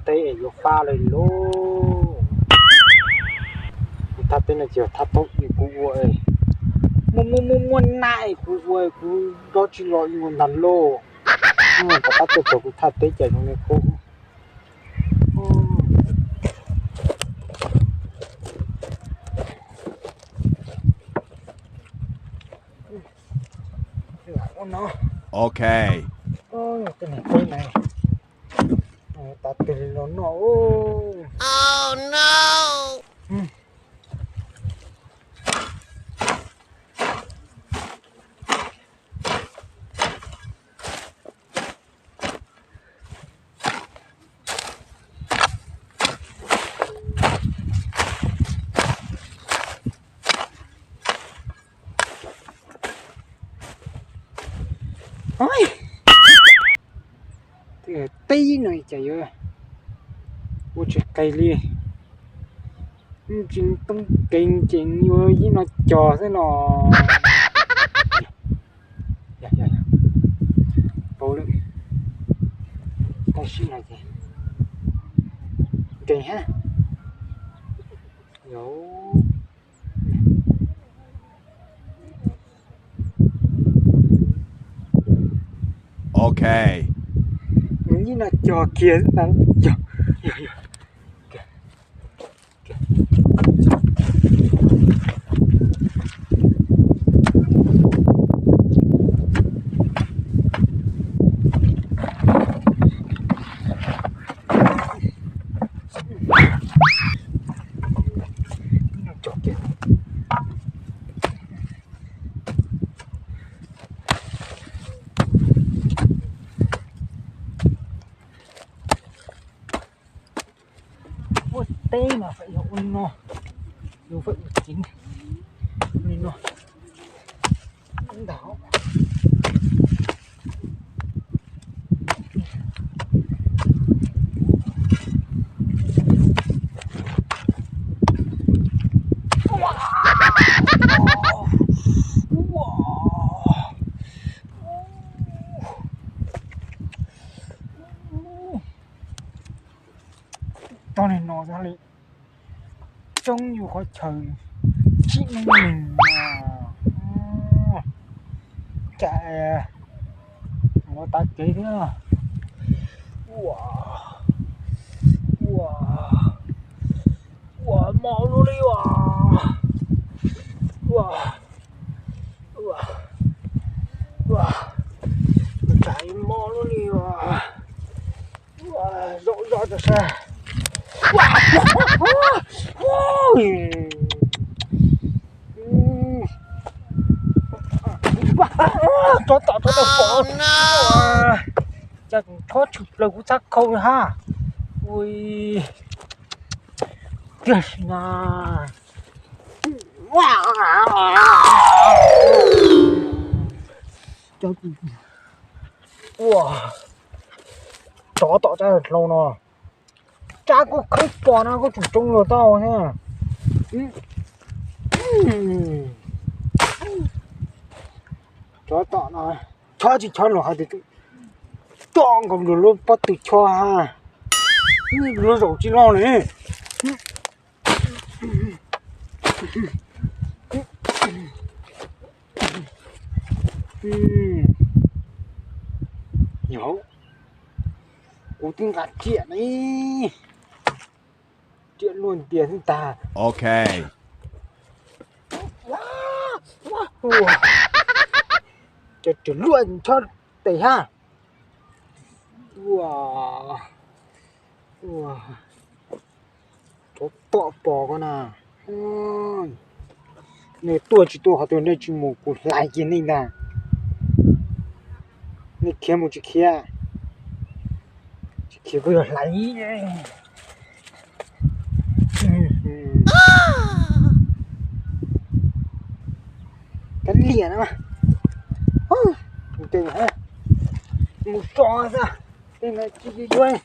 teb es yuav fab li lauj. Kuv thaj teb no ces thaj thaum ub kuv ua, muaj muaj muaj muaj nab es kuv ua kuv nrov tsis los ib ua ntag lauj. Tom qab tuaj txog kuv thaj teb cas zoo li qub. Ok. Tej niag teb na, tas twg los noj. Teb no cas yuav ua tsis qis li. Tsis toob kev ces yuav ib no cog xwb no. Paub lawm. Tab sis no ces nkeeg hab. Ok. Nws yeej no cog kiag xwb ntag. Yog, yog, yog. Ua teb mas fai yog ua no, yus fai ua tsev li no ntag. Tog nim no xav li coob yus qhov chaw tsim neej neeg no. Cas ua tav kev thiab. Ua, ua, ua mos lub li ua, ua, ua, ua, tsam mos lub li ua. Zaum zog rau sab. Tsov tom tsov tom pom. Cas tseem tshob tshwm plaws kuv txhab khau li hab. Ui, tiag si na. Ua, tsov tom tsab hlau no. Tsab kuj khawb pom no kuj tseem tsoo luag tau thiab. Tsov tom no, chob tsis chob los hais tias tom nkaus luag lub pob tw chob ha. Luag zaum tsis loj li. Yog, kuv twb nqa riam ne, riam luaj ntias xwb ntag. Ok. Cov riam luaj chob tes hab. Ua, ua, tsov tom pom ko na. Nej tuaj tsis tuaj qhov twg nej tsis mus kuv hlais kiag nej ntag. Nej khiav mus tsis khiav, tsis khiav kuv yog hlais. Kav liam na, mus so xwb, tej no tsis yuav.